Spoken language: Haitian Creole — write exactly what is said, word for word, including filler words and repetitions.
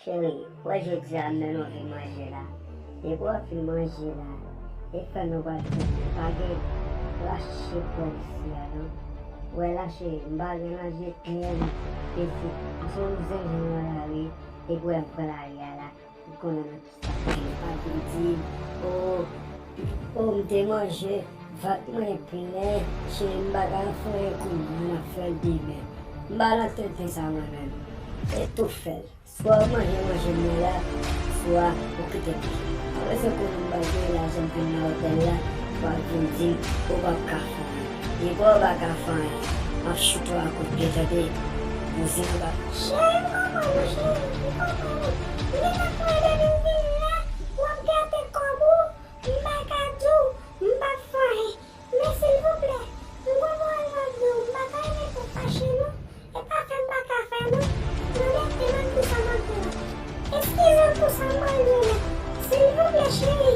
Cheri, w wè jodi a m mennen w vin manje la. Depi w ap vin manje la, e fè nou pral fè pa gen lache pwèl isi a non. W wè la cheri, m pa gen lache pyè m, pitit, m se yon zen jwenn nan lari, depi w wè m pran lari a la, m konnen nan kisa m ye. Pa vin di, o, o, m te manje, vant mwen plen, cheri, m pa ka fè anyen kounye a, m ap fè l demen. M pa nan tenten sa mwen menm. E tou fè l. Swa w manje manje m nan la, swa ou kite manje m. Apre se kounye m pral gen lajan m vin nan otèl la, w ap vin di m ou p ap ka fè anyen. Depi w pa ka fè anyen, m ap choute w a kout pye tande. Bouzen anba. Cheri, m konprann ou, cheri, m konprann ou. M gentan konnen depi m vin la, w ap gate kòb ou, m pa ka di w, m p ap fè anyen. Men silvouplè, m gon pawòl m ap di w, m pa ta renmen pou w fache non. E pa fè m pa ka fè non. Mande, e mande pou sa m ap di w la. Eskize m pou sa m pral di w la. Silvouplè cheri,